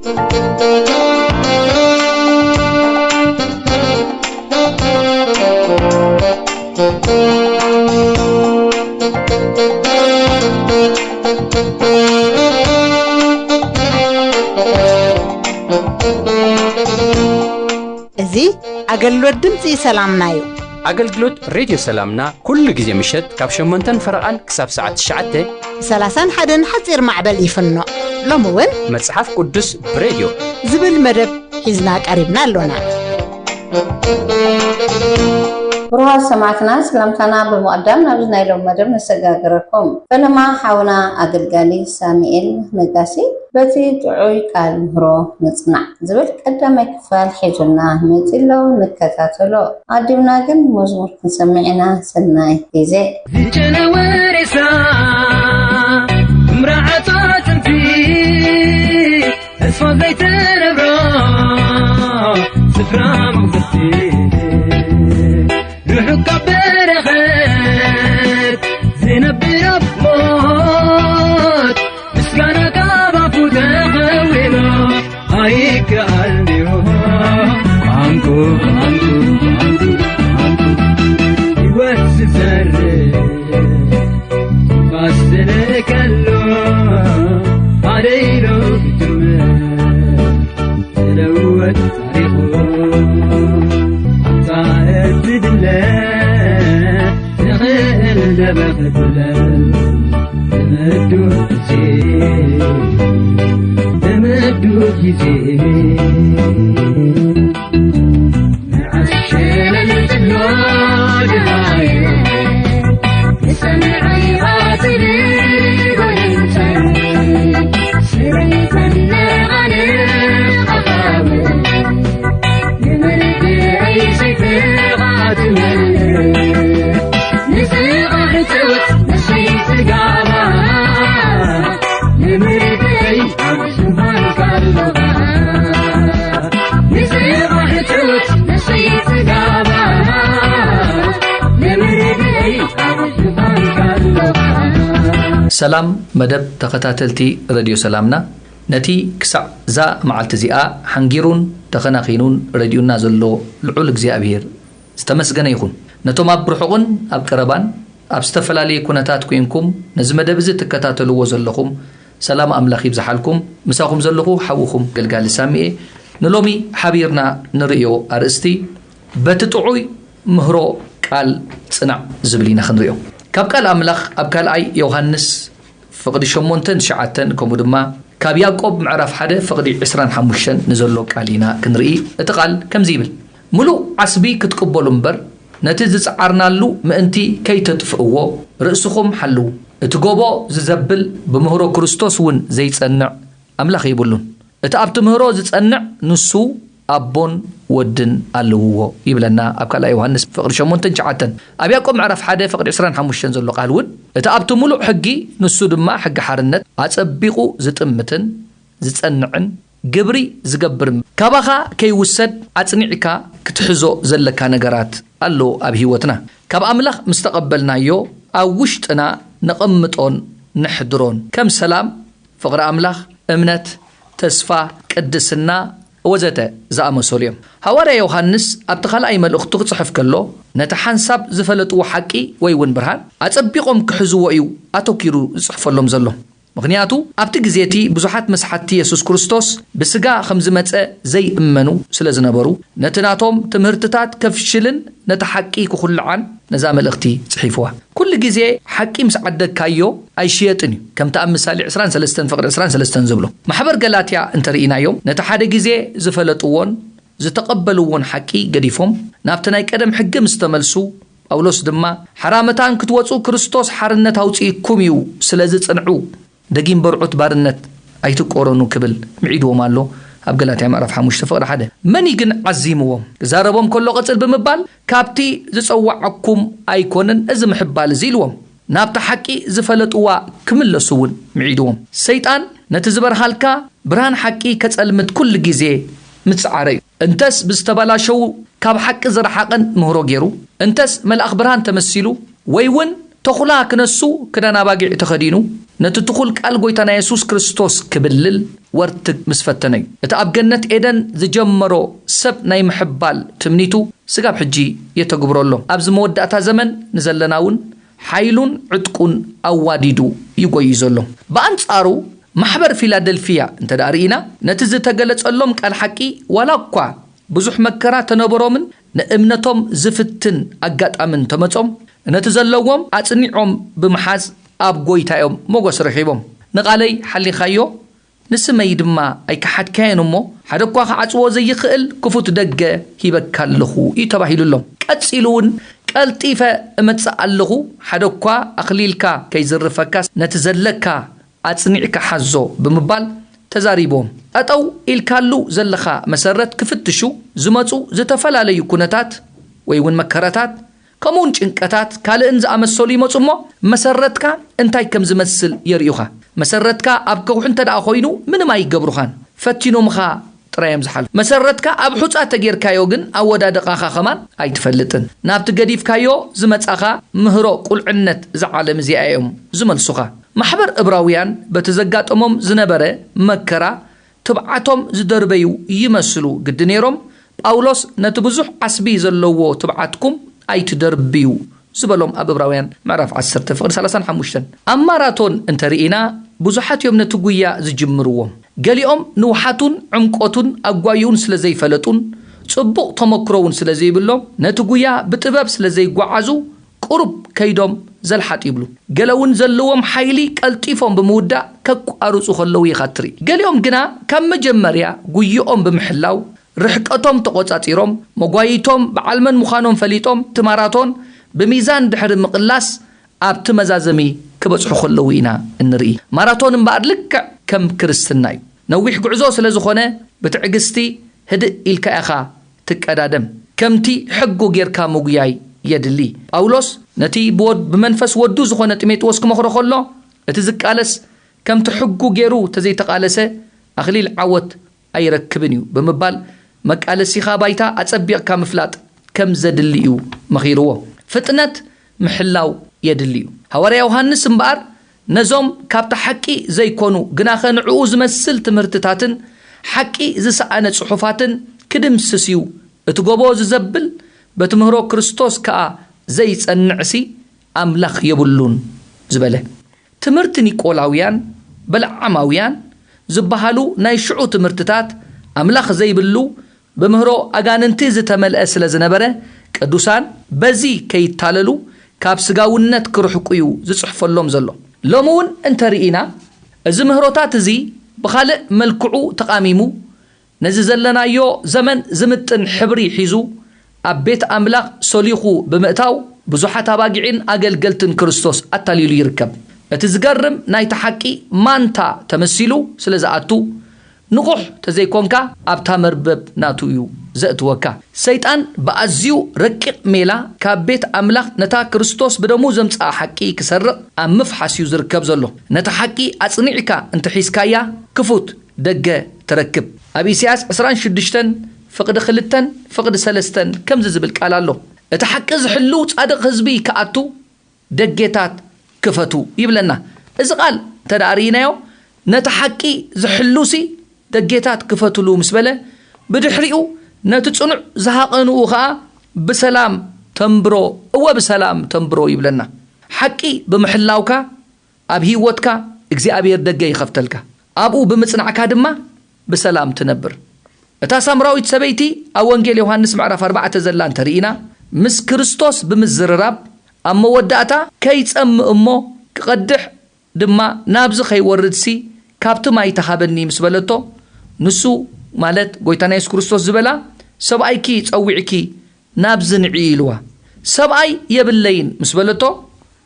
እዚ ኣገልግሎት ድምፂ ሰላምና እዩ። ኣገልግሎት ሬድዮ ሰላምና ኩሉ ግዜ ምሸት ካብ ሸሞንተን ፈረቓን ክሳብ ሰዓት ትሽዓተ ብ ሰላሳን ሓደን ሓፂር ማዕበል ይፍኖ። ሎሚ እውን መጽሓፍ ቅዱስ ብሬድዮ ዝብል መደብ ሒዝና ቀሪብና ኣሎና። ብሩሃት ሰማዕትና፣ ሰላምታና ብምቕዳም ናብዚ ናይ ሎም መደብ ነሰጋግረኩም። ፈለማ ሓውና ኣገልጋሊ ሳሙኤል ነጋሲ በቲ ጥዑይ ቃል ምህሮ ንጽናዕ ዝብል ቀዳማይ ክፋል ሒዙልና መጺ ኣሎ። ንከታተሎ። ኣዲምና ግን መዝሙር ክንሰምዕ ኢና። ሰናይ ግዜ። ዝጨነወ ሬሳ፣ ምራዓት ኣጥንቲ፣ ተስፋ ዘይተነብሮ ስፍራ መቕደስቲ፣ ርሑቕ ካብ በረኸት ዝነብር ኣብ ሞት፣ ምስጋና ካብ ኣፉ ተኸዊሉ ኣይከኣልንዮ። ኣንቱ፣ ኣንቱ፣ ኣንቱ፣ ኣንቱ፣ ህይወት ዝዘርእ ንፋስ ዝልእከሉ ሓደ ኢሉ ክጅምር ዝለውጥ ታሪኹ ኣብታ እትድለ ንኽእል ደበኽትለ ብምዱ ግዜ ብምዱ ግዜ ንዓስ ሸለል ትብሎ ድሃዩ ክሰምዐይ ኣትብል ጎይንተይ ስረይ ተነቓነ ኣኻብል ንምርድኣይ ሰይፍኻ ትመልእ ንስኻ ሕትወት ንሰይ ስጋባ ንምርድኣይ ኣብ ዝባንካ ኣለኻ ንስኻ ሕትወት ንሰይ ስጋባ ንምርድኣይ ኣብ ዝባንካ ኣለኻ ሰላም መደብ ተኸታተልቲ ረድዮ ሰላምና፣ ነቲ ክሳዕ እዛ መዓልቲ እዚኣ ሓንጊሩን ተኸናኺኑን ረዲኡና ዘሎ ልዑል እግዚኣብሔር ዝተመስገነ ይኹን። ነቶም ኣብ ርሑቕን ኣብ ቀረባን ኣብ ዝተፈላለየ ኩነታት ኮይንኩም ነዚ መደብ እዚ ትከታተልዎ ዘለኹም ሰላም ኣምላኽ ይብዝሓልኩም። ምሳኹም ዘለኹ ሓውኹም ገልጋሊ ሳሚኤ። ንሎሚ ሓቢርና ንርእዮ ኣርእስቲ በቲ ጥዑይ ምህሮ ቃል ጽናዕ ዝብል ኢና ክንርእዮ። ካብ ቃል ኣምላኽ ኣብ ካልኣይ ዮሃንስ ፍቕዲ ሸሞንተን ትሽዓተን ከምኡ ድማ ካብ ያዕቆብ ምዕራፍ ሓደ ፍቕዲ ዕስራን ሓሙሽተን ንዘሎ ቃል ኢና ክንርኢ። እቲ ቃል ከምዚ ይብል፣ ምሉእ ዓስቢ ክትቅበሉ እምበር ነቲ ዝጸዓርናሉ ምእንቲ ከይተጥፍእዎ ርእስኹም ሓልዉ። እቲ ጎቦ ዝዘብል ብምህሮ ክርስቶስ እውን ዘይጸንዕ ኣምላኽ የብሉን። እቲ ኣብቲ ምህሮ ዝጸንዕ ንሱ ኣቦን ወድን ኣለውዎ ይብለና ኣብ ካልኣይ ዮሃንስ ፍቕዲ ሸሞንተን ትሽዓተን። ኣብ ያዕቆብ ምዕራፍ ሓደ ፍቕዲ ዕስራን ሓሙሽተን ዘሎ ቃል እውን እቲ ኣብቲ ምሉእ ሕጊ ንሱ ድማ ሕጊ ሓርነት ኣጸቢቑ ዝጥምትን ዝጸንዕን ግብሪ ዝገብር ካባኻ ከይውሰድ ኣጽኒዕካ ክትሕዞ ዘለካ ነገራት ኣሎ ኣብ ህይወትና ካብ ኣምላኽ ምስ ተቐበልናዮ ኣብ ውሽጥና ነቐምጦን ነሕድሮን ከም ሰላም ፍቕሪ ኣምላኽ፣ እምነት፣ ተስፋ፣ ቅድስና ወዘተ ዝኣመሰሉ እዮም። ሃዋርያ ዮሃንስ ኣብቲ ካልኣይ መልእኽቱ ክጽሕፍ ከሎ ነቲ ሓንሳብ ዝፈለጥዎ ሓቂ ወይ እውን ብርሃን ኣጸቢቖም ክሕዝዎ እዩ ኣተኪሩ ዝጽሕፈሎም ዘሎ። ምኽንያቱ ኣብቲ ግዜ እቲ ብዙሓት መስሓትቲ የሱስ ክርስቶስ ብስጋ ከም ዝመጸ ዘይእመኑ ስለ ዝነበሩ ነቲ ናቶም ትምህርትታት ከፍሽልን ነቲ ሓቂ ክኹልዓን ነዛ መልእኽቲ ጽሒፍዋ። ኩሉ ግዜ ሓቂ ምስ ዓደግካዮ ኣይሽየጥን እዩ። ከምቲ ኣብ ምሳሌ ዕስራን ሰለስተን ፍቕዲ ዕስራን ሰለስተን ዝብሎ። ማሕበር ገላትያ እንተርኢናዮም ነቲ ሓደ ግዜ ዝፈለጥዎን ዝተቐበልዎን ሓቂ ገዲፎም ናብቲ ናይ ቀደም ሕጊ ምስ ተመልሱ ጳውሎስ ድማ ሓራ መታን ክትወጹ ክርስቶስ ሓርነት ኣውጺእኩም እዩ ስለዚ ጽንዑ ደጊም በርዑት ባርነት ኣይትቆረኑ ክብል ምዒድዎም ኣሎ ኣብ ገላትያ ምዕራፍ ሓሙሽተ ፍቕዲ ሓደ መን እዩ ግን ዓዚምዎም ክዛረቦም ከሎ ቅጽል ብምባል ካብቲ ዝጸዋዓኩም ኣይኮነን እዚ ምሕባል እዚ ኢልዎም ናብቲ ሓቂ ዝፈለጥዋ ክምለሱ እውን ምዒድዎም ሰይጣን ነቲ ዝበርሃልካ ብርሃን ሓቂ ከጸልምት ኩሉ ግዜ ምጽዓረ እዩ እንተስ ብዝተበላሸዉ ካብ ሓቂ ዝረሓቐን ምህሮ ገይሩ እንተስ መልኣኽ ብርሃን ተመሲሉ ወይ እውን ተኹላ ክነሱ ክዳን ኣባጊዕ ተኸዲኑ ነቲ ትኹል ቃል ጎይታና የሱስ ክርስቶስ ክብልል ክወርትግ ምስ ፈተነ እዩ። እቲ ኣብ ገነት ኤደን ዝጀመሮ ሰብ ናይ ምሕባል ትምኒቱ ስጋብ ሕጂ የተግብሮ ኣሎ። ኣብዚ መወዳእታ ዘመን ንዘለና እውን ሓይሉን ዕጥቁን ኣዋዲዱ ይጎዩ ዘሎ። ብኣንጻሩ ማሕበር ፊላደልፊያ እንተ ደኣ ርኢና፣ ነቲ ዝተገለጸሎም ቃል ሓቂ ዋላ እኳ ብዙሕ መከራ ተነበሮምን ንእምነቶም ዝፍትን ኣጋጣምን ተመጾም፣ ነቲ ዘለዎም ኣጽኒዖም ብምሓዝ ኣብ ጎይታ እዮም ሞጎስ ረኺቦም። ንቓለይ ሓሊኻዮ፣ ንስመይ ድማ ኣይከሓድካዮን እሞ፣ ሓደ እኳ ክዓጽዎ ዘይኽእል ክፉት ደገ ሂበካ ኣለኹ እዩ ተባሂሉሎም። ቀጺሉ እውን ቀልጢፈ እመጽእ ኣለኹ፣ ሓደ እኳ ኣኽሊልካ ከይዝርፈካ ነቲ ዘለካ ኣጽኒዕካ ሓዞ ብምባል ተዛሪቦም። ጠጠው ኢልካሉ ዘለኻ መሰረት ክፍትሹ ዝመጹ ዝተፈላለዩ ኩነታት ወይ እውን መከረታት ከምኡውን ጭንቀታት ካልእን ዝኣመሰሉ ይመጹ እሞ መሰረትካ እንታይ ከም ዝመስል የርእዩኻ። መሰረትካ ኣብ ከውሒ እንተ ደኣ ኮይኑ ምንም ኣይገብሩኻን። ፈቲኖምኻ ጥራይ እዮም ዝሓልፉ። መሰረትካ ኣብ ሑጻ ተጌርካዮ ግን ኣወዳድቓኻ ከማን ኣይትፈልጥን። ናብቲ ገዲፍካዮ ዝመጻኻ ምህሮ ቁልዕነት እዛ ዓለም እዚኣ እዮም ዝመልሱኻ። ማሕበር እብራውያን በቲ ዘጋጠሞም ዝነበረ መከራ ትብዓቶም ዝደርበዩ ይመስሉ ግዲ ነይሮም። ጳውሎስ ነቲ ብዙሕ ዓስቢ ዘለዎ ትብዓትኩም ኣይትደርብዩ ዝበሎም ኣብ እብራውያን ምዕራፍ ዓሰርተ ፍቕዲ ሰላሳን ሓሙሽተን። ኣብ ማራቶን እንተርኢና ብዙሓት እዮም ነቲ ጉያ ዝጅምርዎም። ገሊኦም ንውሓቱን ዕምቆቱን ኣጓይኡን ስለ ዘይፈለጡን ጽቡቕ ተመክሮ እውን ስለ ዘይብሎም ነቲ ጉያ ብጥበብ ስለ ዘይጓዓዙ ቁሩብ ከይዶም ዘልሓጥ ይብሉ። ገለ እውን ዘለዎም ሓይሊ ቀልጢፎም ብምውዳእ ከቋርጹ ከለዉ ኢኻ ትርኢ። ገሊኦም ግና ካብ መጀመርያ ጉይኦም ብምሕላው ርሕቀቶም ተቖጻጺሮም መጓይቶም ብዓል መን ምዃኖም ፈሊጦም እቲ ማራቶን ብሚዛን ድሕሪ ምቕላስ ኣብቲ መዛዘሚ ክበጽሑ ከለዉ ኢና እንርኢ። ማራቶን እምበኣር ልክዕ ከም ክርስትና እዩ። ነዊሕ ጉዕዞ ስለ ዝኾነ ብትዕግስቲ ህድእ ኢልካ ኢኻ ትቀዳደም። ከምቲ ሕጉ ጌርካ ምጉያይ የድሊ። ጳውሎስ ነቲ ብወድ ብመንፈስ ወዱ ዝኾነ ጢሞቴዎስ ክመኽሮ ከሎ እቲ ዝቃለስ ከምቲ ሕጉ ጌሩ ተዘይተቓለሰ ኣኽሊል ዓወት ኣይረክብን እዩ ብምባል መቃለሲኻ ባይታ ኣጸቢቕካ ምፍላጥ ከም ዘድሊ እዩ መኺርዎ። ፍጥነት ምሕላው የድሊ እዩ። ሃዋርያ ዮሃንስ እምበኣር ነዞም ካብታ ሓቂ ዘይኮኑ ግናኸ ንዕኡ ዝመስል ትምህርትታትን ሓቂ ዝሰኣነ ጽሑፋትን ክድምስስ እዩ። እቲ ጎቦ ዝዘብል በቲ ምህሮ ክርስቶስ ከኣ ዘይጸንዕሲ ኣምላኽ የብሉን ዝበለ። ትምህርቲ ኒቆላውያን በለዓማውያን ዝበሃሉ ናይ ሽዑ ትምህርትታት ኣምላኽ ዘይብሉ ብምህሮ ኣጋንንቲ ዝተመልአ ስለ ዝነበረ ቅዱሳን በዚ ከይታለሉ ካብ ስጋውነት ክርሕቁ እዩ ዝጽሕፈሎም ዘሎ። ሎሚ እውን እንተርኢና እዚ ምህሮታት እዚ ብኻልእ መልክዑ ተቓሚሙ ነዚ ዘለናዮ ዘመን ዝምጥን ሕብሪ ሒዙ ኣብ ቤት ኣምላኽ ሶሊኹ ብምእታው ብዙሓት ኣባጊዕን ኣገልገልትን ክርስቶስ ኣታሊሉ ይርከብ። እቲ ዝገርም ናይቲ ሓቂ ማንታ ተመሲሉ ስለ ዝኣቱ ንቑሕ ተዘይኮንካ ኣብታ መርበብ ናቱ እዩ ዘእትወካ። ሰይጣን ብኣዝዩ ረቂቕ ሜላ ካብ ቤት ኣምላኽ ነታ ክርስቶስ ብደሙ ዘምጽኣ ሓቂ ክሰርቕ ኣብ ምፍሓስ እዩ ዝርከብ ዘሎ። ነታ ሓቂ ኣጽኒዕካ እንተሒዝካያ ክፉት ደገ ትረክብ። ኣብ ኢሳያስ ዕስራን ሽዱሽተን ፍቕዲ ክልተን ፍቕዲ ሰለስተን ከምዚ ዝብል ቃል ኣሎ። እቲ ሓቂ ዝሕሉ ጻድቕ ህዝቢ ክኣቱ ደጌታት ክፈቱ ይብለና። እዚ ቃል እንተ ደኣ ርኢናዮ ነቲ ሓቂ ዝሕሉሲ ደጌታት ክፈትሉ ምስ በለ ብድሕሪኡ ነቲ ጽኑዕ ዝሃቐንኡ ኸኣ ብሰላም ተንብሮ፣ እወ ብሰላም ተንብሮ ይብለና። ሓቂ ብምሕላውካ ኣብ ህይወትካ እግዚኣብሔር ደገ ይኸፍተልካ። ኣብኡ ብምጽናዕካ ድማ ብሰላም ትነብር። እታ ሳምራዊት ሰበይቲ ኣብ ወንጌል ዮሃንስ ምዕራፍ ኣርባዕተ ዘላ እንተርኢና ምስ ክርስቶስ ብምዝርራብ ኣብ መወዳእታ ከይጸምእ እሞ ክቐድሕ ድማ ናብዚ ከይወርድሲ ካብቲ ማይ ተሃበኒ ምስ በለቶ ንሱ ማለት ጎይታና የሱስ ክርስቶስ ዝበላ ሰብኣይኪ ጸዊዕኪ ናብዚ ንዒ ኢልዋ። ሰብኣይ የብለይን ምስ በለቶ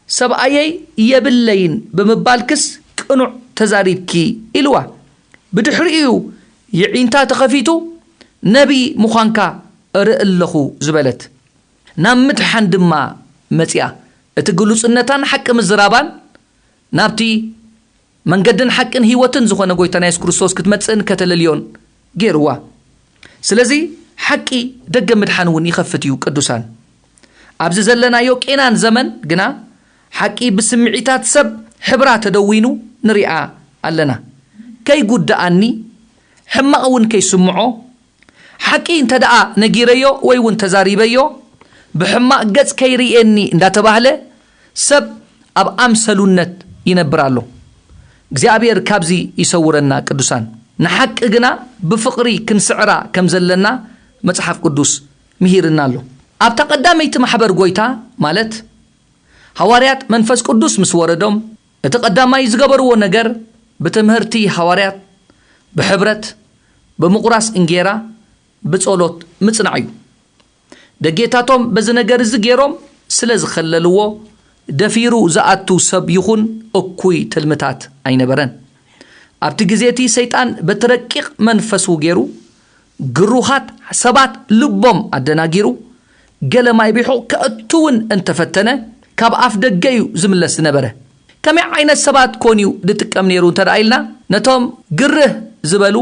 ሰብኣየይ የብለይን ብምባልክስ ቅኑዕ ተዛሪብኪ ኢልዋ። ብድሕሪኡ የዒንታ ተኸፊቱ ነቢ ምዃንካ እርኢ ኣለኹ ዝበለት ናብ ምድሓን ድማ መጺኣ። እቲ ግሉጽነታን ሓቂ ምዝራባን ናብቲ መንገድን ሓቅን ህይወትን ዝኾነ ጎይታና የሱስ ክርስቶስ ክትመጽእን ከተለልዮን ገይርዋ። ስለዚ ሓቂ ደገ ምድሓን እውን ይኸፍት እዩ። ቅዱሳን ኣብዚ ዘለናዮ ቄናን ዘመን ግና ሓቂ ብስምዒታት ሰብ ሕብራ ተደዊኑ ንሪኣ ኣለና። ከይጉዳኣኒ ሕማቕ እውን ከይስምዖ፣ ሓቂ እንተ ደኣ ነጊረዮ ወይ እውን ተዛሪበዮ፣ ብሕማቕ ገጽ ከይርእየኒ እንዳተባህለ ሰብ ኣብ ኣምሰሉነት ይነብር ኣሎ። እግዚኣብሔር ካብዚ ይሰውረና ቅዱሳን። ንሓቂ ግና ብፍቕሪ ክንስዕራ ከም ዘለና መጽሓፍ ቅዱስ ምሂርና ኣሎ። ኣብታ ቀዳመይቲ ማሕበር ጎይታ ማለት ሃዋርያት መንፈስ ቅዱስ ምስ ወረዶም እቲ ቀዳማይ ዝገበርዎ ነገር ብትምህርቲ ሃዋርያት፣ ብሕብረት፣ ብምቑራስ እንጌራ፣ ብጸሎት ምጽናዕ እዩ። ደጌታቶም በዚ ነገር እዚ ገይሮም ስለ ዝኸለልዎ ደፊሩ ዝኣቱ ሰብ ይኹን እኩይ ትልምታት ኣይነበረን። ኣብቲ ግዜ እቲ ሰይጣን በቲ ረቂቕ መንፈሱ ገይሩ ግሩኻት ሰባት ልቦም ኣደናጊሩ ገለ ማይ ቢሑ ከእቱ እውን እንተፈተነ ካብ ኣፍ ደገ እዩ ዝምለስ ዝነበረ። ከመይ ዓይነት ሰባት ኮን እዩ ዝጥቀም ነይሩ እንተ ደኣ ኢልና ነቶም ግርህ ዝበሉ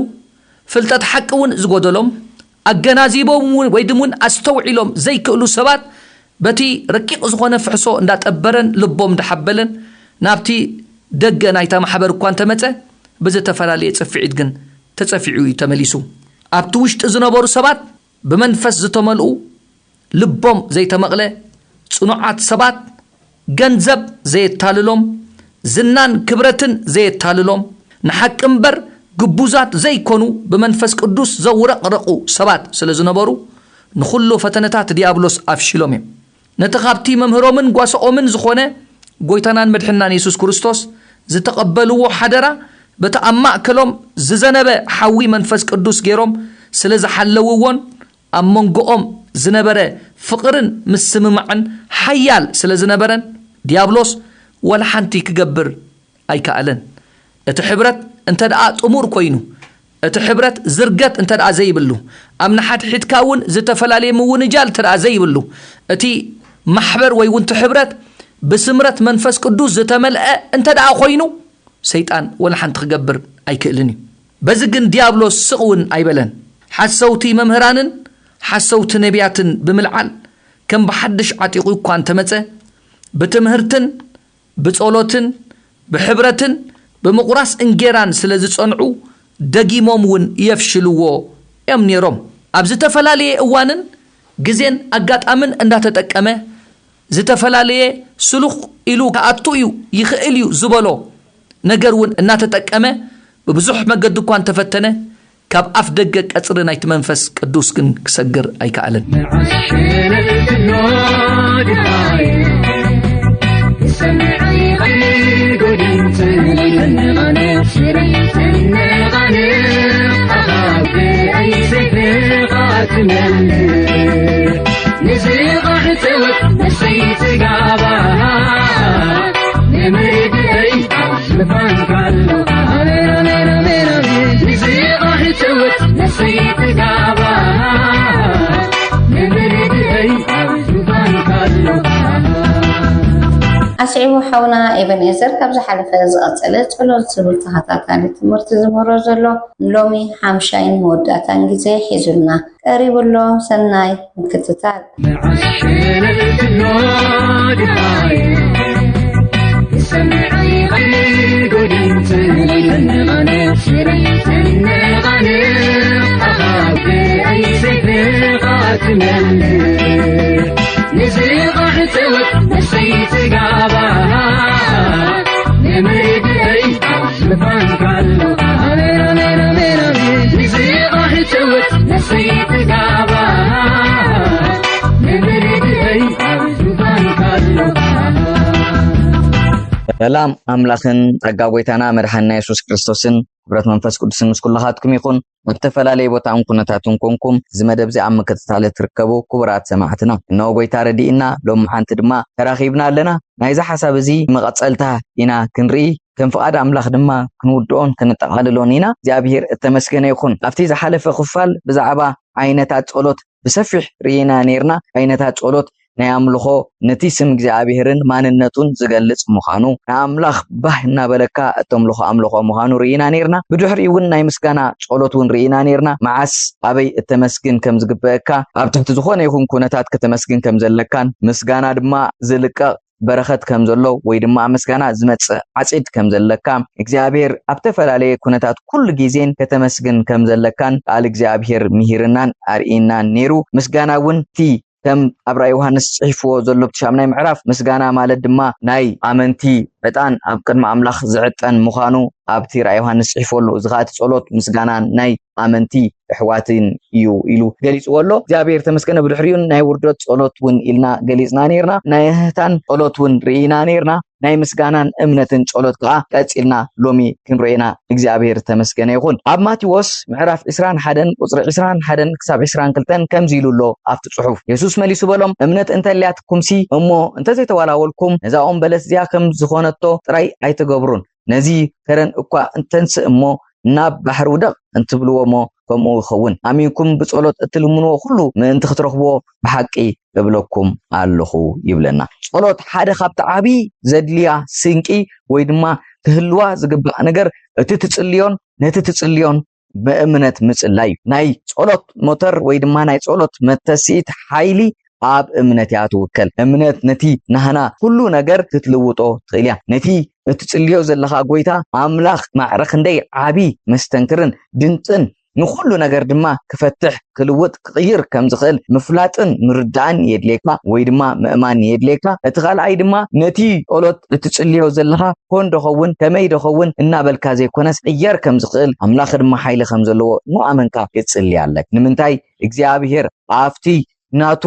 ፍልጠት ሓቂ እውን ዝጎደሎም ኣገናዚቦም እውን ወይ ድም እውን ኣስተውዒሎም ዘይክእሉ ሰባት በቲ ረቂቕ ዝኾነ ፍሕሶ እንዳጠበረን ልቦም እንዳሓበለን ናብቲ ደገ ናይታ ማሕበር እኳ እንተመጸ ብዝተፈላለየ ጽፍዒት ግን ተጸፊዑ እዩ ተመሊሱ። ኣብቲ ውሽጢ ዝነበሩ ሰባት ብመንፈስ ዝተመልኡ ልቦም ዘይተመቕለ ጽኑዓት ሰባት ገንዘብ ዘየታልሎም ዝናን ክብረትን ዘየታልሎም ንሓቂ እምበር ግቡዛት ዘይኮኑ ብመንፈስ ቅዱስ ዘውረቕረቑ ሰባት ስለ ዝነበሩ ንኹሉ ፈተነታት ዲያብሎስ ኣፍሽሎም እዮም። ነቲ ካብቲ መምህሮምን ጓስኦምን ዝኾነ ጎይታናን መድሕናን የሱስ ክርስቶስ ዝተቐበልዎ ሓደራ በቲ ኣብ ማእከሎም ዝዘነበ ሓዊ መንፈስ ቅዱስ ገይሮም ስለ ዝሓለውዎን ኣብ መንጎኦም ዝነበረ ፍቕርን ምስምማዕን ሓያል ስለ ዝነበረን ዲያብሎስ ወላ ሓንቲ ክገብር ኣይከኣለን። እቲ ሕብረት እንተ ደኣ ጥሙር ኮይኑ እቲ ሕብረት ዝርገት እንተ ደኣ ዘይብሉ ኣብ ንሓድሕድካ እውን ዝተፈላለየ ምውንጃል እንተ ደኣ ዘይብሉ እቲ ማሕበር ወይ እውን እቲ ሕብረት ብስምረት መንፈስ ቅዱስ ዝተመልአ እንተ ደኣ ኮይኑ ሰይጣን ወላ ሓንቲ ክገብር ኣይክእልን እዩ። በዚ ግን ዲያብሎስ ስቕ እውን ኣይበለን። ሓሰውቲ መምህራንን ሓሰውቲ ነቢያትን ብምልዓል ከም ብሓድሽ ዓጢቑ እኳ እንተመጸ ብትምህርትን ብጸሎትን ብሕብረትን ብምቑራስ እንጌራን ስለ ዝጸንዑ ደጊሞም እውን የፍሽልዎ እዮም ነይሮም። ኣብ ዝተፈላለየ እዋንን ግዜን ኣጋጣምን እንዳተጠቀመ ዝተፈላለየ ስሉኽ ኢሉ ክኣቱ እዩ ይኽእል እዩ ዝበሎ ነገር እውን እናተጠቀመ ብብዙሕ መገዲ እኳ እንተፈተነ ካብ ኣፍ ደገ ቀጽሪ ናይቲ መንፈስ ቅዱስ ግን ክሰግር ኣይከኣለን። ኣስዒቡ ሓውና ኤበንኤዘር ካብ ዝሓለፈ ዝቐጸለ ጸሎት ዝብል ተኸታታሊ ትምህርቲ ዝምህሮ ዘሎ ሎሚ ሓምሻይን መወዳእታን ግዜ ሒዙልና ቀሪቡ ኣሎ። ሰናይ ምክትታል። ሰላም ኣምላኽን ጸጋ ጎይታና መድሓንና የሱስ ክርስቶስን ሕብረት መንፈስ ቅዱስን ምስ ኩላኻትኩም ይኹን። ኣብ ዝተፈላለየ ቦታን ኩነታትን ኮንኩም እዚ መደብ እዚ ኣብ ምክትታል እትርከቡ ክቡራት ሰማዕትና፣ እነሆ ጎይታ ረዲእና ሎሚ ሓንቲ ድማ ተራኺብና ኣለና። ናይዚ ሓሳብ እዚ መቐጸልታ ኢና ክንርኢ፣ ከም ፍቓድ ኣምላኽ ድማ ክንውድኦን ከነጠቓልሎን ኢና። እግዚኣብሔር እተመስገነ ይኹን። ኣብቲ ዝሓለፈ ክፋል ብዛዕባ ዓይነታት ጸሎት ብሰፊሕ ርኢና ነይርና። ዓይነታት ጸሎት ናይ ኣምልኾ ነቲ ስም እግዚኣብሔርን ማንነቱን ዝገልጽ ምዃኑ፣ ንኣምላኽ ባህ እናበለካ እተምልኾ ኣምልኾ ምዃኑ ርኢና ነይርና። ብድሕሪኡ እውን ናይ ምስጋና ጸሎት እውን ርኢና ነይርና። መዓስ ኣበይ እተመስግን ከም ዝግበአካ፣ ኣብ ትሕቲ ዝኾነ ይኹን ኩነታት ከተመስግን ከም ዘለካን ምስጋና ድማ ዝልቀቕ በረኸት ከም ዘሎ ወይ ድማ ምስጋና ዝመጽእ ዓጺድ ከም ዘለካ እግዚኣብሔር ኣብ ተፈላለየ ኩነታት ኩሉ ግዜን ከተመስግን ከም ዘለካን ቃል እግዚኣብሔር ምሂርናን ኣርእናን ነይሩ። ምስጋና እውን እቲ ከም ኣብ ራእይ ዮሃንስ ጽሒፍዎ ዘሎ ብትሻምናይ ምዕራፍ ምስጋና ማለት ድማ ናይ ኣመንቲ ዕጣን ኣብ ቅድሚ ኣምላኽ ዝዕጠን ምዃኑ ኣብቲ ራእይ ዮሃንስ ጽሒፍዎ ኣሎ። እዚ ኸኣ እቲ ጸሎት ምስጋናን ናይ ኣመንቲ ኣሕዋትን እዩ ኢሉ ገሊጽዎ ኣሎ። እግዚኣብሔር ተመስገነ። ብድሕሪኡ ናይ ውርደት ጸሎት እውን ኢልና ገሊጽና ነይርና። ናይ ህህታን ጸሎት እውን ርኢና ነይርና። ናይ ምስጋናን እምነትን ጸሎት ከኣ ቀጺልና ሎሚ ክንርእየና እግዚኣብሔር ተመስገነ ይኹን። ኣብ ማቴዎስ ምዕራፍ ዕስራን ሓደን ቁጽሪ ዕስራን ሓደን ክሳብ ዕስራን ክልተን ከምዚ ኢሉ ኣሎ ኣብቲ ጽሑፍ። የሱስ መሊሱ በሎም፣ "እምነት እንተልያትኩምሲ እሞ እንተዘይተዋላወልኩም ነዛ ኦም በለስ እዚኣ ከም ዝኾነቶ ጥራይ ኣይተገብሩን። ነዚ ከረን እኳ እንተንስእ እሞ ናብ ባሕሪ ውደቕ እንትብልዎ እሞ ከምኡ ይኸውን። ኣሚንኩም ብጸሎት እትልምንዎ ኩሉ ምእንቲ ክትረኽብዎ ብሓቂ እብለኩም ኣለኹ" ይብለና። ጸሎት ሓደ ካብቲ ዓቢ ዘድልያ ስንቂ ወይ ድማ ክህልዋ ዝግባእ ነገር እቲ ትጽልዮን ነቲ ትጽልዮን ብእምነት ምጽላይ እዩ። ናይ ጸሎት ሞተር ወይ ድማ ናይ ጸሎት መተስኢት ሓይሊ ኣብ እምነት እያ ትውከል። እምነት ነቲ ናህና ኩሉ ነገር ክትልውጦ ትኽእል እያ። ነቲ እትጽልዮ ዘለኻ ጎይታ ኣምላኽ ማዕረ ክንደይ ዓቢ መስተንክርን ድንጽን ንኹሉ ነገር ድማ ክፈትሕ፣ ክልውጥ፣ ክቕይር ከም ዝኽእል ምፍላጥን ምርዳእን የድልየካ ወይ ድማ ምእማን የድልየካ። እቲ ካልኣይ ድማ ነቲ ጸሎት እትጽልዮ ዘለኻ ኮን ዶ ኸውን፣ ከመይ ዶ ኸውን እናበልካ ዘይኮነስ ክቕየር ከም ዝኽእል ኣምላኽ ድማ ሓይሊ ከም ዘለዎ እናኣመንካ ክትጽሊ ኣለካ። ንምንታይ? እግዚኣብሔር ኣብቲ ናቱ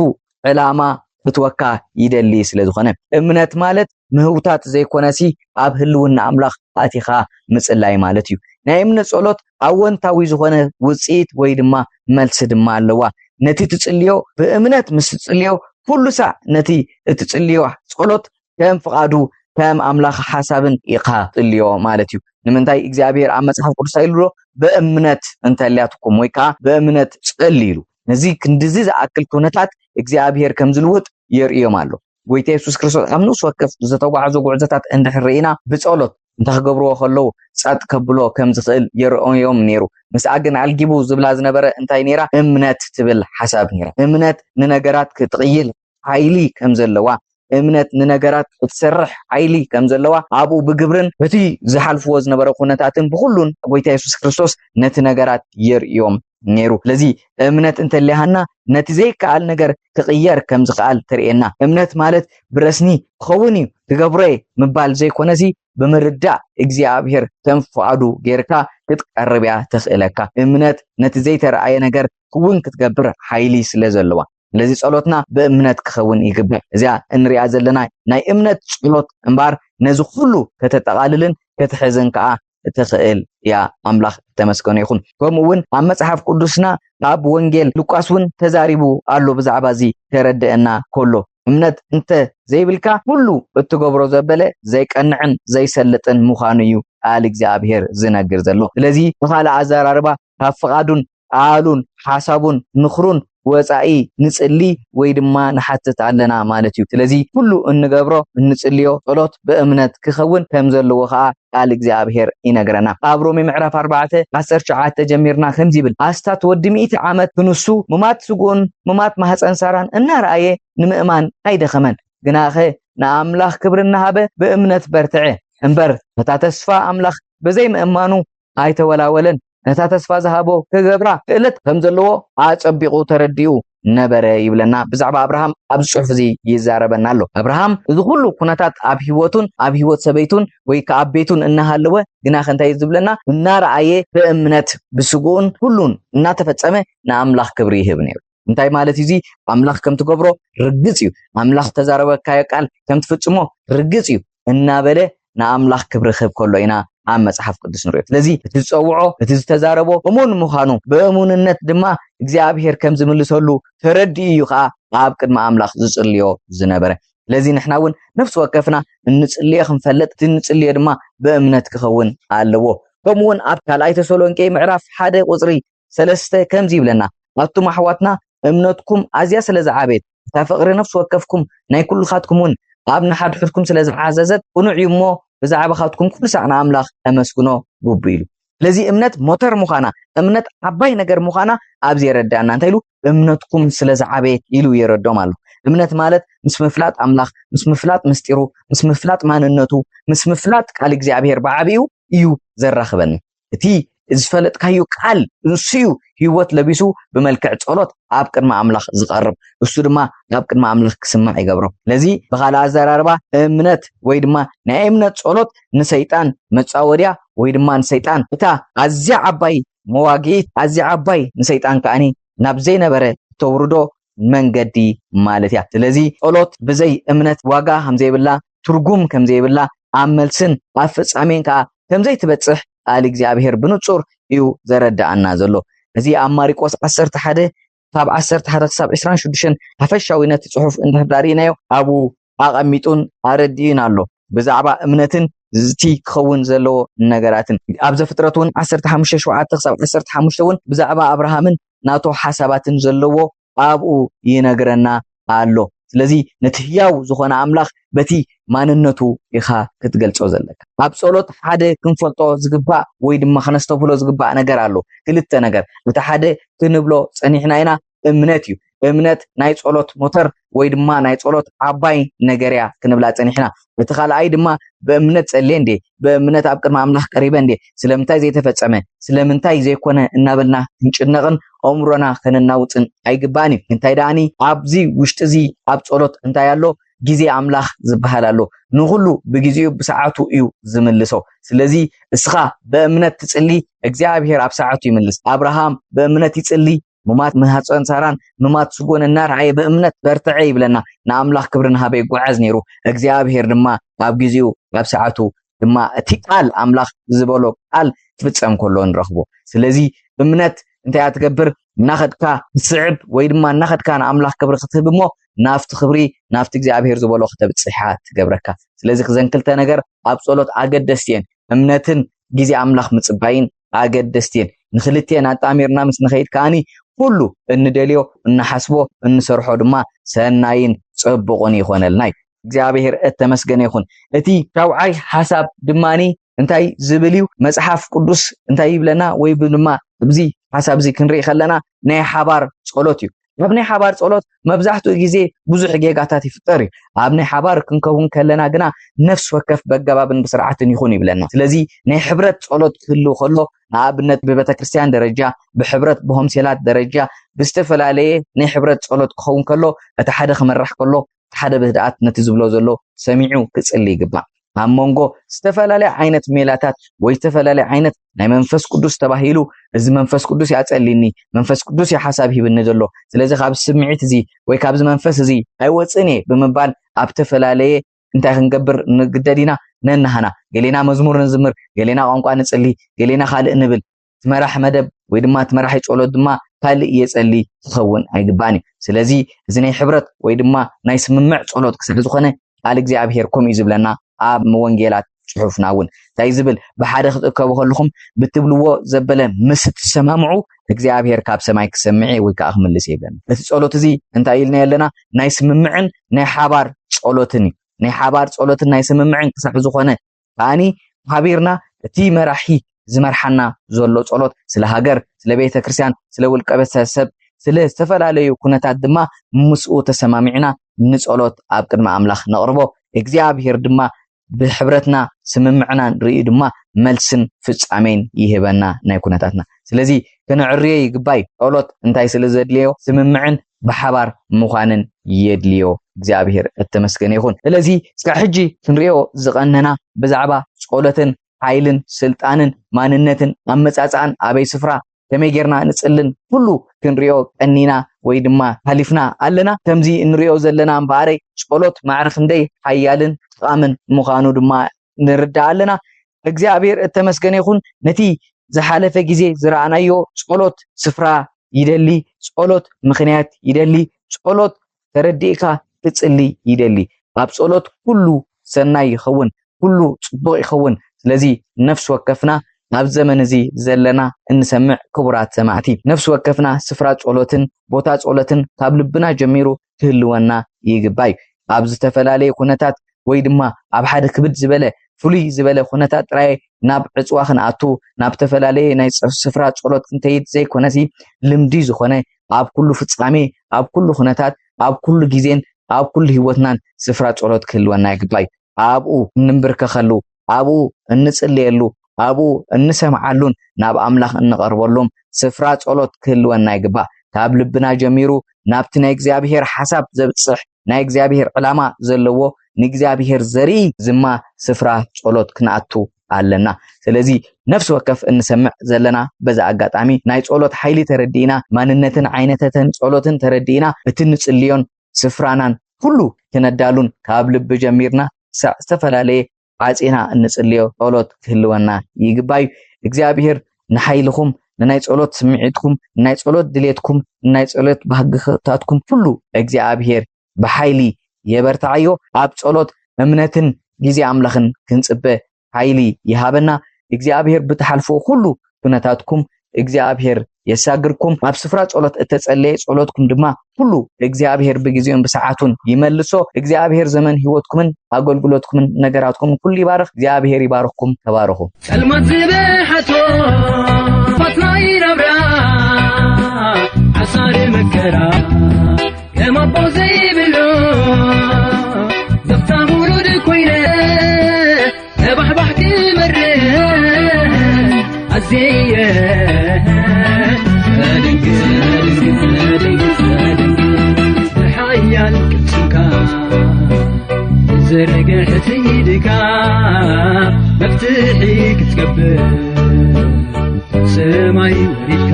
ዕላማ ክትወካ ይደሊ ስለ ዝኾነ። እምነት ማለት ምህውታት ዘይኮነሲ ኣብ ህልውና ኣምላኽ ኣቲኻ ምጽላይ ማለት እዩ። ናይ እምነት ጸሎት ኣወንታዊ ዝኾነ ውጽኢት ወይ ድማ መልሲ ድማ ኣለዋ። ነቲ ትጽልዮ ብእምነት ምስ ትጽልዮ ኩሉ ሳዕ ነቲ እትጽልዮ ጸሎት ከም ፍቓዱ ከም ኣምላኽ ሓሳብን ኢኻ ትጽልዮ ማለት እዩ። ንምንታይ እግዚኣብሔር ኣብ መጽሓፍ ቅዱስ ኢሉ ኣሎ? "ብእምነት እንተልያትኩም" ወይ ከዓ "ብእምነት ጸልዩ" ኢሉ። ነዚ ክንድዚ ዝኣክል ኩነታት እግዚኣብሔር ከም ዝልውጥ የርእዮም ኣሎ። ጎይታ የሱስ ክርስቶስ ኣብ ንኡስ ወከፍ ዝተጓዓዞ ጉዕዞታት እንድሕር ርኢና ብጸሎት እንታይ ክገብርዎ ከለዉ ጸጥ ከብሎ ከም ዝኽእል የርእዮም ነይሩ። ምስኣ ግን ኣልጊቡ ዝብላ ዝነበረ እንታይ ነይራ? እምነት ትብል ሓሳብ ነይራ። እምነት ንነገራት ክትቕይል ሓይሊ ከም ዘለዋ፣ እምነት ንነገራት ክትሰርሕ ሓይሊ ከም ዘለዋ ኣብኡ ብግብርን በቲ ዝሓልፍዎ ዝነበረ ኩነታትን ብኹሉን ጎይታ የሱስ ክርስቶስ ነቲ ነገራት የርእዮም ነይሩ። ስለዚ እምነት እንተሊሃና ነቲ ዘይከኣል ነገር ክቕየር ከም ዝኽኣል ተርእየና። እምነት ማለት ብረስኒ ክኸውን እዩ ትገብሮ'የ ምባል ዘይኮነሲ ብምርዳእ እግዚኣብሔር ከም ፍቓዱ ጌርካ ክትቀርብ እያ ተኽእለካ። እምነት ነቲ ዘይተረኣየ ነገር ክውን ክትገብር ሓይሊ ስለ ዘለዋ። ስለዚ ጸሎትና ብእምነት ክኸውን ይግባእ። እዚኣ እንሪኣ ዘለና ናይ እምነት ጸሎት እምበኣር ነዚ ኩሉ ከተጠቓልልን ክትሕዝን ከኣ እትኽእል እያ። ኣምላኽ እተመስገነ ይኹን። ከምኡ እውን ኣብ መጽሓፍ ቅዱስና ኣብ ወንጌል ሉቃስ እውን ተዛሪቡ ኣሎ ብዛዕባ እዚ ከረድአና ከሎ። እምነት እንተ ዘይብልካ ኩሉ እትገብሮ ዘበለ ዘይቀንዕን ዘይሰልጥን ምዃኑ እዩ ቃል እግዚኣብሔር ዝነግር ዘሎ። ስለዚ ብኻልእ ኣዘራርባ ካብ ፍቓዱን ቃሉን ሓሳቡን ምኽሩን ወጻኢ ንጽሊ ወይ ድማ ንሓትት ኣለና ማለት እዩ። ስለዚ ኩሉ እንገብሮ እንጽልዮ ጸሎት ብእምነት ክኸውን ከም ዘለዎ ከኣ ቃል እግዚኣብሔር ይነግረና። ኣብ ሮሜ ምዕራፍ ኣርባዕተ ዓሰርተ ትሽዓተ ጀሚርና ከምዚ ይብል፣ ኣስታት ወዲ ሚእቲ ዓመት ክንሱ ሙማት ስግኡን ሙማት ማህፀን ሳራን እናረኣየ ንምእማን ኣይደኸመን፣ ግናኸ ንኣምላኽ ክብሪ እናሃበ ብእምነት በርትዐ። እምበር ነታ ተስፋ ኣምላኽ ብዘይ ምእማኑ ኣይተወላወለን። ነታ ተስፋ ዝሃቦ ክገብራ ክእለት ከም ዘለዎ ኣጸቢቑ ተረዲኡ ነበረ ይብለና። ብዛዕባ ኣብርሃም ኣብዚ ጽሑፍ እዚ ይዛረበና ኣሎ። ኣብርሃም እዚ ኩሉ ኩነታት ኣብ ህይወቱን ኣብ ህይወት ሰበይቱን ወይ ከኣ ኣብ ቤቱን እናሃለወ ግናኸ እንታይ እዩ ዝብለና? እናረኣየ ብእምነት ብስግኡን ኩሉን እናተፈጸመ ንኣምላኽ ክብሪ ይህብ ነይሩ። እንታይ ማለት እዩ እዚ? ኣምላኽ ከም ትገብሮ ርግጽ እዩ። ኣምላኽ ተዛረበካዮ ቃል ከም ትፍጽሞ ርግጽ እዩ እናበለ ንኣምላኽ ክብሪ ክህብ ከሎ ኢና ኣብ መጽሓፍ ቅዱስ ንሪኦ። ስለዚ እቲ ዝጸውዖ፣ እቲ ዝተዛረቦ እሙን ምዃኑ፣ ብእሙንነት ድማ እግዚኣብሔር ከም ዝምልሰሉ ተረዲኡ እዩ ከኣ ኣብ ቅድሚ ኣምላኽ ዝጽልዮ ዝነበረ። ስለዚ ንሕና እውን ነፍሲ ወከፍና እንጽልዮ ክንፈልጥ፣ እቲ እንጽልዮ ድማ ብእምነት ክኸውን ኣለዎ። ከምኡ እውን ኣብ ካልኣይ ተሰሎንቄ ምዕራፍ ሓደ ቁጽሪ ሰለስተ ከምዚ ይብለና፣ ኣቱም ኣሕዋትና እምነትኩም ኣዝያ ስለ ዝዓበየት፣ እታ ፍቕሪ ነፍሲ ወከፍኩም ናይ ኩልኻትኩም እውን ኣብ ንሓድሕድኩም ስለ ዝዓዘዘት፣ ቅኑዕ እዩ እሞ ብዛዕባኻትኩም ኩሉ ሳዕ ንኣምላኽ ከመስግኖ ግቡእ ኢሉ። ስለዚ እምነት ሞተር ምዃና፣ እምነት ዓባይ ነገር ምዃና ኣብዚ የረድኣና። እንታይ ኢሉ? እምነትኩም ስለ ዝዓበየት ኢሉ የረድኦም ኣሎ። እምነት ማለት ምስ ምፍላጥ ኣምላኽ፣ ምስ ምፍላጥ ምስጢሩ፣ ምስ ምፍላጥ ማንነቱ፣ ምስ ምፍላጥ ቃል እግዚኣብሔር ብዓቢኡ እዩ ዘራኽበኒ። እቲ ዝፈለጥካዮ ቃል ንሱ እዩ ህይወት ለቢሱ ብመልክዕ ጸሎት ኣብ ቅድሚ ኣምላኽ ዝቐርብ፣ እሱ ድማ ኣብ ቅድሚ ኣምላኽ ክስማዕ ይገብሮ። ስለዚ ብኻልእ ኣዘራርባ እምነት ወይ ድማ ናይ እምነት ጸሎት ንሰይጣን መጻወድያ ወይ ድማ ንሰይጣን እታ ኣዝያ ዓባይ መዋግኢት፣ ኣዝያ ዓባይ ንሰይጣን ከኣኒ ናብ ዘይነበረ ተውርዶ መንገዲ ማለት እያ። ስለዚ ጸሎት ብዘይ እምነት ዋጋ ከም ዘይብላ፣ ትርጉም ከም ዘይብላ፣ ኣብ መልስን ኣብ ፍጻሜን ከኣ ከም ዘይትበጽሕ ቃል እግዚኣብሔር ብንጹር እዩ ዘረድኣና ዘሎ። እዚ ኣብ ማርቆስ ዓሰርተ ሓደ ካብ ዓሰርተ ሓደ ክሳብ ዕስራን ሽዱሽተን ሓፈሻዊ ነቲ ጽሑፍ እንድሕር ዳርኢናዮ ኣብኡ ኣቐሚጡን ኣረዲኡን ኣሎ። ብዛዕባ እምነትን ዝቲ ክኸውን ዘለዎ ነገራትን ኣብ ዘፍጥረት እውን ዓሰርተ ሓሙሽተ ሸውዓተ ክሳብ ዓሰርተ ሓሙሽተ እውን ብዛዕባ ኣብርሃምን ናቶ ሓሳባትን ዘለዎ ኣብኡ ይነግረና ኣሎ። ስለዚ ነቲ ህያው ዝኾነ ኣምላኽ በቲ ማንነቱ ኢኻ ክትገልጾ ዘለካ። ኣብ ጸሎት ሓደ ክንፈልጦ ዝግባእ ወይ ድማ ክነስተብህሎ ዝግባእ ነገር ኣሎ። ክልተ ነገር። እቲ ሓደ ክንብሎ ጸኒሕና ኢና እምነት እዩ። እምነት ናይ ጸሎት ሞተር ወይ ድማ ናይ ጸሎት ዓባይ ነገር እያ ክንብላ ጸኒሕና። እቲ ካልኣይ ድማ ብእምነት ጸልየ እንዴ፣ ብእምነት ኣብ ቅድሚ ኣምላኽ ቀሪበ እንዴ፣ ስለምንታይ ዘይተፈጸመ፣ ስለምንታይ ዘይኮነ እናበልና ክንጭነቕን ኣእምሮና ከነናውጽን ኣይግባእን እዩ። እንታይ ደኣኒ ኣብዚ ውሽጢ እዚ ኣብ ጸሎት እንታይ ኣሎ? ግዜ ኣምላኽ ዝበሃል ኣሎ። ንኹሉ ብግዜኡ ብሰዓቱ እዩ ዝምልሶ። ስለዚ እስኻ ብእምነት ትጽሊ፣ እግዚኣብሔር ኣብ ሰዓቱ ይምልስ። ኣብርሃም ብእምነት ይጽሊ፣ ምማት ማህጸን ሳራን ምማት ስጎን እናረኣየ ብእምነት በርትዐ ይብለና። ንኣምላኽ ክብሪ ንሃበ ይጓዓዝ ነይሩ። እግዚኣብሔር ድማ ኣብ ግዜኡ ኣብ ሰዓቱ ድማ እቲ ቃል ኣምላኽ ዝበሎ ቃል ትፍጸም ከሎ ንረኽቦ። ስለዚ እምነት እንታይ እያ ትገብር? እናኸድካ ትስዕብ ወይ ድማ እናኸድካ ንኣምላኽ ክብሪ ክትህብ እሞ ናብቲ ክብሪ ናብቲ እግዚኣብሔር ዝበሎ ከተብጽሓ ትገብረካ። ስለዚ ክዘን ክልተ ነገር ኣብ ጸሎት ኣገደስቲ እየን። እምነትን ግዜ ኣምላኽ ምጽባይን ኣገደስቲ እየን። ንኽልቲኤን ኣጣሚርና ምስ ንኸይድ ከኣኒ ኩሉ እንደልዮ፣ እንሓስቦ፣ እንሰርሖ ድማ ሰናይን ጽቡቕን ይኾነልና እዩ። እግዚኣብሔር እተመስገነ ይኹን። እቲ ሻውዓይ ሓሳብ ድማኒ እንታይ ዝብል እዩ? መጽሓፍ ቅዱስ እንታይ ይብለና? ወይ ድማ ኣብዚ ሓሳብ እዚ ክንርኢ ከለና ናይ ሓባር ጸሎት እዩ። ኣብ ናይ ሓባር ጸሎት መብዛሕትኡ ግዜ ብዙሕ ጌጋታት ይፍጠር እዩ። ኣብ ናይ ሓባር ክንከውን ከለና ግና ነፍሲ ወከፍ በገባብን ብስርዓትን ይኹን ይብለና። ስለዚ ናይ ሕብረት ጸሎት ክህልው ከሎ ንኣብነት ብቤተ ክርስቲያን ደረጃ፣ ብሕብረት ብሆምሴላት ደረጃ፣ ብዝተፈላለየ ናይ ሕብረት ጸሎት ክኸውን ከሎ እቲ ሓደ ክመራሕ ከሎ እቲ ሓደ ብህድኣት ነቲ ዝብሎ ዘሎ ሰሚዑ ክጽሊ ይግባእ። ኣብ መንጎ ዝተፈላለየ ዓይነት ሜላታት ወይ ዝተፈላለየ ዓይነት ናይ መንፈስ ቅዱስ ተባሂሉ እዚ መንፈስ ቅዱስ ያጸሊኒ መንፈስ ቅዱስ ሓሳብ ሂብኒ ዘሎ ስለዚ ካብ ስምዒት እዚ ወይ ካብዚ መንፈስ እዚ ኣይወፅን እየ ብምባል ኣብ ተፈላለየ እንታይ ክንገብር ንግደድ ኢና ነናህና ገሌና መዝሙር ንዝምር ገሌና ቋንቋ ንፅሊ ገሌና ካልእ ንብል ትመራሕ መደብ ወይ ድማ ትመራሒ ጸሎት ድማ ካልእ የጸሊ ክኸውን ኣይግባን እዩ ስለዚ እዚ ናይ ሕብረት ወይ ድማ ናይ ስምምዕ ጸሎት ክሳዕ ዝኾነ ቃል እግዚኣብሔር ከምኡ እዩ ዝብለና ኣብ ወንጌላት ጽሑፍና እውን እንታይ ዝብል ብሓደ ክትእከቡ ከለኹም ብትብልዎ ዘበለ ምስ ትሰማምዑ እግዚኣብሔር ካብ ሰማይ ክሰምዕ ወይ ከዓ ክምልስ ይብለና እቲ ጸሎት እዚ እንታይ ኢልና ኣለና ናይ ስምምዕን ናይ ሓባር ጸሎትን እዩ ናይ ሓባር ጸሎትን ናይ ስምምዕን ክሳዕ ዝኾነ ከኣኒ ሓቢርና እቲ መራሒ ዝመርሓና ዘሎ ጸሎት ስለ ሃገር ስለ ቤተ ክርስቲያን ስለ ውልቀ ቤተሰብ ስለ ዝተፈላለዩ ኩነታት ድማ ምስኡ ተሰማሚዕና ንጸሎት ኣብ ቅድሚ ኣምላኽ ነቕርቦ እግዚኣብሔር ድማ ብሕብረትና ስምምዕናን ርእዩ ድማ መልስን ፍጻሜን ይህበና ናይ ኩነታትና ስለዚ ክነዕርዮ ይግባይ ጸሎት እንታይ ስለ ዘድልዮ ስምምዕን ብሓባር ምዃንን የድልዮ እግዚኣብሔር እተመስገነ ይኹን ስለዚ እስካብ ሕጂ ክንሪኦ ዝቐነና ብዛዕባ ጸሎትን ሓይልን ስልጣንን ማንነትን ኣመጻጽኣን ኣበይ ስፍራ ከመይ ጌርና ንጽልን ኩሉ ክንሪኦ ቀኒና ወይ ድማ ሓሊፍና ኣለና ከምዚ እንሪኦ ዘለና እምበኣረይ ጸሎት ማዕረ ክንደይ ሓያልን ጠቓምን ምዃኑ ድማ ንርዳእ ኣለና እግዚኣብሔር እተመስገነ ይኹን ነቲ ዝሓለፈ ግዜ ዝረኣናዮ ጸሎት ስፍራ ይደሊ ጸሎት ምኽንያት ይደሊ ጸሎት ተረዲእካ ትጽሊ ይደሊ ኣብ ጸሎት ኩሉ ሰናይ ይኸውን ኩሉ ጽቡቕ ይኸውን ስለዚ ነፍሲ ወከፍና ኣብ ዘመን እዚ ዘለና እንሰምዕ ክቡራት ሰማዕቲ ነፍሲ ወከፍና ስፍራ ጸሎትን ቦታ ጸሎትን ካብ ልብና ጀሚሩ ክህልወና ይግባይ ኣብ ዝተፈላለዩ ኩነታት ወይ ድማ ኣብ ሓደ ክብድ ዝበለ ፍሉይ ዝበለ ኩነታት ጥራይ ናብ ዕፅዋ ክንኣቱ ናብ ዝተፈላለየ ናይ ስፍራ ጸሎት ክንከይድ ዘይኮነሲ ልምዲ ዝኾነ ኣብ ኩሉ ፍጻሜ ኣብ ኩሉ ኩነታት ኣብ ኩሉ ግዜን ኣብ ኩሉ ህይወትናን ስፍራ ጸሎት ክህልወና ይግባእ። ኣብኡ እንንብርከኸሉ፣ ኣብኡ እንጽልየሉ፣ ኣብኡ እንሰምዓሉን ናብ ኣምላኽ እንቐርበሉን ስፍራ ጸሎት ክህልወና ይግባእ። ካብ ልብና ጀሚሩ ናብቲ ናይ እግዚኣብሔር ሓሳብ ዘብጽሕ፣ ናይ እግዚኣብሔር ዕላማ ዘለዎ፣ ንእግዚኣብሔር ዘርኢ ዝማ ስፍራ ጸሎት ክንኣቱ ኣለና። ስለዚ ነፍሲ ወከፍ እንሰምዕ ዘለና በዛ ኣጋጣሚ ናይ ጸሎት ሓይሊ ተረዲእና፣ ማንነትን ዓይነተተን ጸሎትን ተረዲእና፣ እቲ ንጽልዮን ስፍራናን ኩሉ ክነዳሉን ካብ ልቢ ጀሚርና ክሳዕ ዝተፈላለየ ዓጺና እንጽልዮ ጸሎት ክህልወና ይግባይ። እግዚኣብሔር ንሓይልኹም፣ ንናይ ጸሎት ስምዒትኩም፣ ንናይ ጸሎት ድሌትኩም፣ ንናይ ጸሎት ባህግታትኩም ኩሉ እግዚኣብሔር ብሓይሊ የበርትዓዮ። ኣብ ጸሎት እምነትን ግዜ ኣምላኽን ክንጽበ ሓይሊ ይሃበና። እግዚኣብሔር ብትሓልፍዎ ኩሉ ኩነታትኩም እግዚኣብሔር የሳግርኩም። ኣብ ስፍራ ጸሎት እተጸለየ ጸሎትኩም ድማ ኩሉ እግዚኣብሔር ብግዜኡን ብሰዓቱን ይመልሶ። እግዚኣብሔር ዘመን ህይወትኩምን ኣገልግሎትኩምን ነገራትኩምን ኩሉ ይባርኽ። እግዚኣብሔር ይባርኽኩም። ተባረኹ። ጸልማት ዝበሓቶ ፋትናይ ናብራ ሓሳሪ መከራ ከም ኣቦ ዘይብሉ ዘፍታ ውሉድ ኮይነ ተባሕባሕ ክመርሕ ኣዝየ ደንግጽ፣ ደንግጽ፣ ደንግጽ፣ ደንግጽ። ብሓያል ቅልጽምካ ዝርግሕቲ ኢድካ መፍትሒ ክትገብር ሰማይ ወሪድካ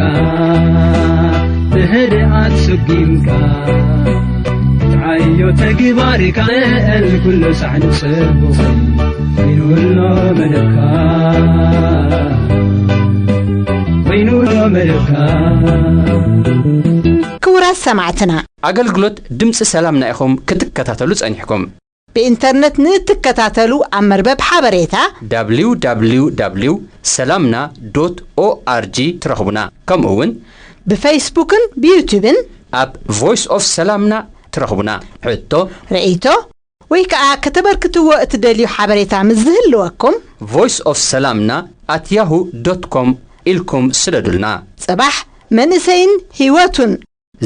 ብህድኣት ሰጒምካ ክትዓዮ ተግባርካ ልዕል ኩሉ ሳዕ ንጽቡቕ ኮይኑ ኣሎ መደብካ፣ ኮይኑ ኣሎ መደብካ። ክቡራት ሰማዕትና፣ ኣገልግሎት ድምፂ ሰላምና ኢኹም ክትከታተሉ ጸኒሕኩም። ብኢንተርነት ንእትከታተሉ ኣብ መርበብ ሓበሬታ www ሰላምና ዶት ኦኣርጂ ትረኽቡና። ከምኡ እውን ብፌስቡክን ብዩቱብን ኣብ ቮይስ ኦፍ ሰላምና ትረኽቡና። ሕቶ፣ ርእይቶ ወይ ከዓ ከተበርክትዎ እትደልዩ ሓበሬታ ምስ ዝህልወኩም ቮይስ ኦፍ ሰላምና ኣት ያሁ ዶት ኮም ኢልኩም ስደዱልና። ጽባሕ መንእሰይን ህይወቱን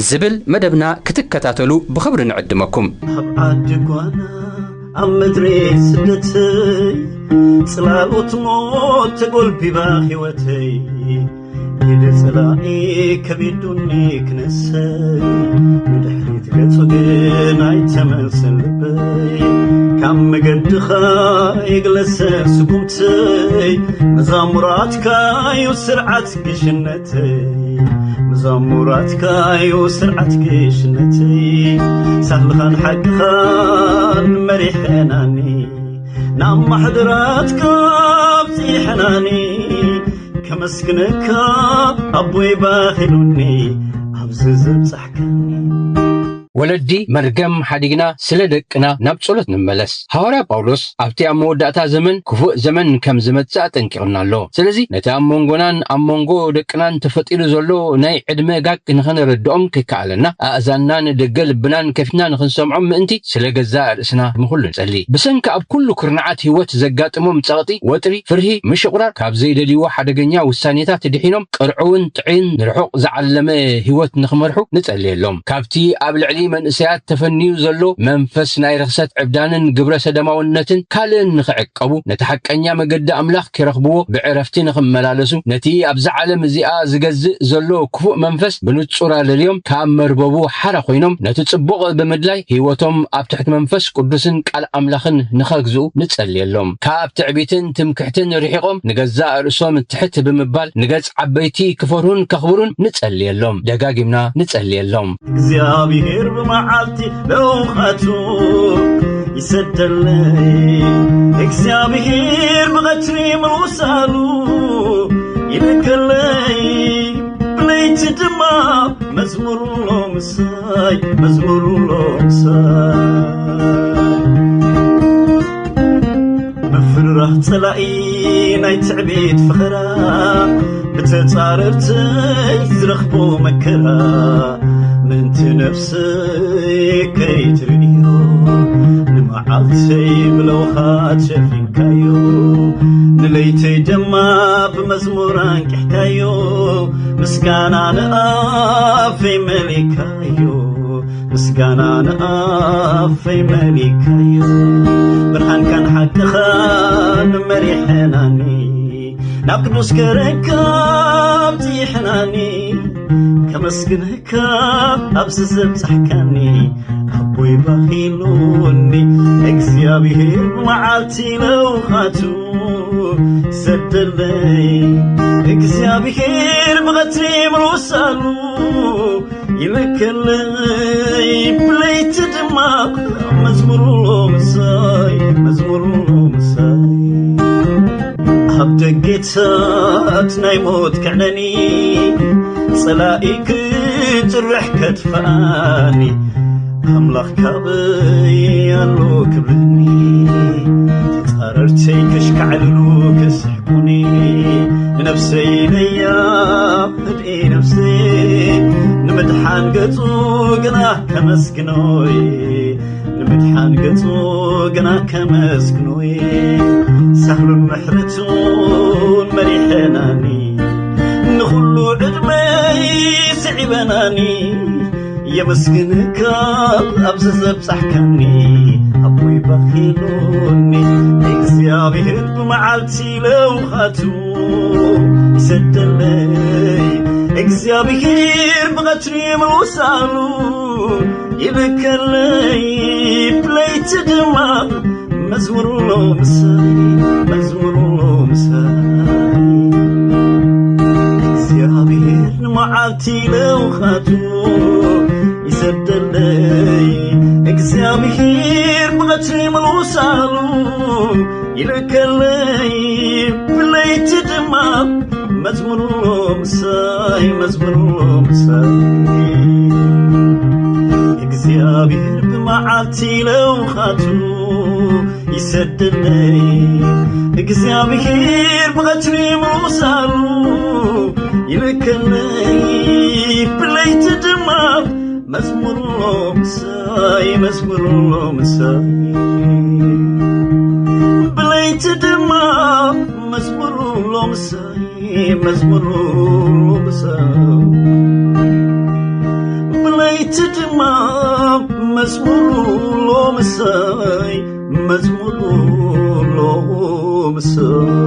ዝብል መደብና ክትከታተሉ ብኽብሪ ንዕድመኩም። ኣብ ዓዲ ጓና ኣብ ምድሪ ስደተይ ጽላሎት ሞት ተጎልቢባ ህይወተይ ኢደ ጸላኢ ከቢዱኒ ክነሰይ ንድሕሪት ገጹ ግን ኣይተመልስን ልበይ ካብ መገድኻ ይግለሰ ስጉምተይ መዛሙራትካ እዩ ስርዓት ግሽነተይ መዛሙራትካ እዩ ስርዓት ግሽነተይ ሳህልኻን ሓቅኻን መሪሐናኒ ናብ ማሕደራትካ ኣብፂሐናኒ ከመስግነካ ኣቦይ ባኺሉኒ ኣብዚ ዘብፃሕካኒ። ወለዲ መርገም ሓዲግና ስለ ደቅና ናብ ጸሎት ንመለስ። ሃዋርያ ጳውሎስ ኣብቲ ኣብ መወዳእታ ዘመን ክፉእ ዘመን ከም ዝመጽእ ኣጠንቂቕና ኣሎ። ስለዚ ነቲ ኣብ መንጎናን ኣብ መንጎ ደቅናን ተፈጢሩ ዘሎ ናይ ዕድመ ጋግ ንኸነረድኦም ከይከኣለና ኣእዛንናን ደገ ልብናን ከፊትና ንኽንሰምዖም ምእንቲ ስለ ገዛእ ርእስና ንኹሉ ንጸሊ። ብሰንኪ ኣብ ኩሉ ኩርናዓት ህይወት ዘጋጥሞም ጸቕጢ፣ ወጥሪ፣ ፍርሂ፣ ምሽቑራር፣ ካብ ዘይደልይዎ ሓደገኛ ውሳኔታት ድሒኖም ቅርዕውን ጥዑይን ንርሑቕ ዝዓለመ ህይወት ንኽመርሑ ንጸልየሎም። ካብቲ ኣብ ልዕሊ መንእሰያት ተፈንዩ ዘሎ መንፈስ ናይ ርኽሰት ዕብዳንን ግብረ ሰደማውነትን ካልእን ንኽዕቀቡ፣ ነቲ ሓቀኛ መገዲ ኣምላኽ ኪረኽብዎ ብዕረፍቲ ንኽመላለሱ፣ ነቲ ኣብዛ ዓለም እዚኣ ዝገዝእ ዘሎ ክፉእ መንፈስ ብንጹር ኣለልዮም፣ ካብ መርበቡ ሓራ ኮይኖም፣ ነቲ ጽቡቕ ብምድላይ ህይወቶም ኣብ ትሕቲ መንፈስ ቅዱስን ቃል ኣምላኽን ንኸግዝኡ ንጸልየሎም። ካብ ትዕቢትን ትምክሕትን ርሒቖም፣ ንገዛእ ርእሶም ትሕት ብምባል፣ ንገጽ ዓበይቲ ክፈርሁን ከኽብሩን ንጸልየሎም። ደጋጊምና ንጸልየሎም። እግዚኣብሔር ብመዓልቲ ለውሃቱ ይሰደለይ፣ እግዚኣብሔር ብቐትሪ ምውሳሉ ይልከለይ፣ ብለይቲ ድማ መዝሙር ኣሎ ምሳይ፣ መዝሙር ኣሎ ምሳይ። ምፍርራህ ጸላኢ ናይ ትዕቢት ፈኸራ፣ ብተጻረርተይ ዝረኽቦ መከራ፣ ምእንቲ ነፍሰይ ከይትርእዮ፣ ንመዓልተይ ብለውሃት ሸፊንካዮ፣ ንለይተይ ድማ ብመዝሙር ኣንቂሕካዮ፣ ምስጋና ንኣፈይ መሊእካዮ። ምስጋና ንኣፈይ መሊካዮ፣ ብርሃንካን ሓቅኻን መሪሐናኒ፣ ናብ ቅዱስ ገረካብ ጽሒሕናኒ። ከመስግንካ ኣብዚ ዘብጻሕካኒ፣ ኣቦይ ባኺሉኒ። እግዚኣብሔር መዓልቲ ለውኻቱ ሰደለይ፣ እግዚኣብሔር ብቐትሪ ምውሳሉ ይልከለይ፣ ብለይቲ ድማ መዝሙር ሎምሳይ፣ መዝሙር ሎምሳይ። ኣብ ደጌታት ናይ ሞት ክዕነኒ፣ ጸላኢ ክጭርሕ ከጥፍኣኒ፣ ኣምላኽ ካበይ ኣሎ ክብለኒ፣ ተጻረርተይ ከሽካዕልሉ ክስሕቁኒ፣ ንነፍሰይ ኢለያ ህድኢ ነፍሰይ፣ ንምድሓን ገጹ ግና ከመስግኖይ፣ ንምድሓን ገጹ ግና ከመስግኖይ። ሳህሉን ምሕረቱን መሪሐናኒ፣ ንኹሉ ዕድመይ ስዒበናኒ። የመስግንካ ኣብዚ ዘብጻሕካኒ፣ ኣቦይ ባኺሉኒ። እግዚኣብሔር ብመዓልቲ ለውኻቱ ይሰደለይ፣ እግዚኣብሔር ብቐትሪ ምውሳሉ ይልከለይ፣ ብለይቲ ድማ መዝሙር ሎምሳይ፣ መዝሙር ሎምሳይ። እግዚኣብሔር ንመዓልቲ ለውኻቱ ይሰደለይ፣ እግዚኣብሔር ብቐትሪ ምውሳሉ ይልከለይ፣ ብለይቲ ድማ መዝሙር ሎምሳይ፣ መዝሙር ሎምሳይ። እግዚኣብሔር ብመዓልቲ ለውኻቱ ይሰደለይ፣ እግዚኣብሔር ብቐትሪ ምውሳሉ ይልከለይ፣ ብለይቲ ድማ መዝሙር ሎምሳይ፣ መዝሙር ሎምሳይ። ብለይቲ ድማ መዝሙር ሎምሳይ፣ መዝሙር ሎምሳይ። ብለይቲ ድማ መዝሙር ሎምሳይ፣ መዝሙር ሎምሳይ።